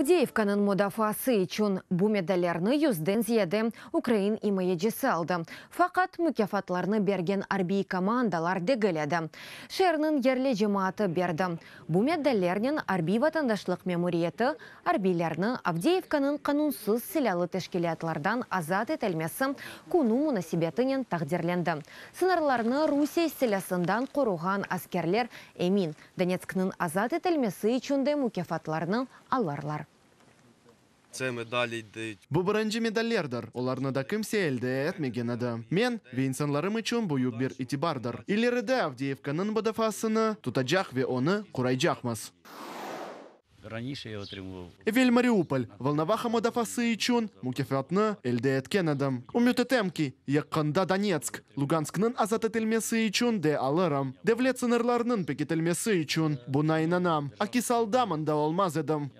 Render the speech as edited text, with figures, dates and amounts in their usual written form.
Avdeyevkanıñ mudafaası içün. Bu medallerni yüzden ziyade ukrain imayecisi aldı. Faqat mukâfatlarnı bergen arbiy komandalar degil edi. Şeerniñ yerli cemaatı berdi. Bu medallernen arbiy-vatandaşlıq memuriyeti arbiylerni Avdeyevkanıñ qanunsız silâlı teşkilâtlardan azat etilmesi künü munasebetinen taqdirlendi. Sıñırlarnı Rusiye istilâsından qoruğan askerler emin, Donetskniñ azat etilmesi içün de mukâfatlarnı alırlar. Bu birinci medallerdir, olarnı da kimse elde etmegen edi. Men ve insanlarım içün büyük bir itibardır. İleride Avdeyevkanıñ mudafaasını tutacaq ve onı qoraycaqmız. Evel Mariupol, Volnovaha mudafaası içün mukâfatnı elde etken edim. Ümüt etem ki, yaqında Donetsk, Lugansknıñ azat etilmesi içün de alırım. Devlet sıñırlarınıñ pekitilmesi içün. Buña inanam, akis alda mında olmaz edim.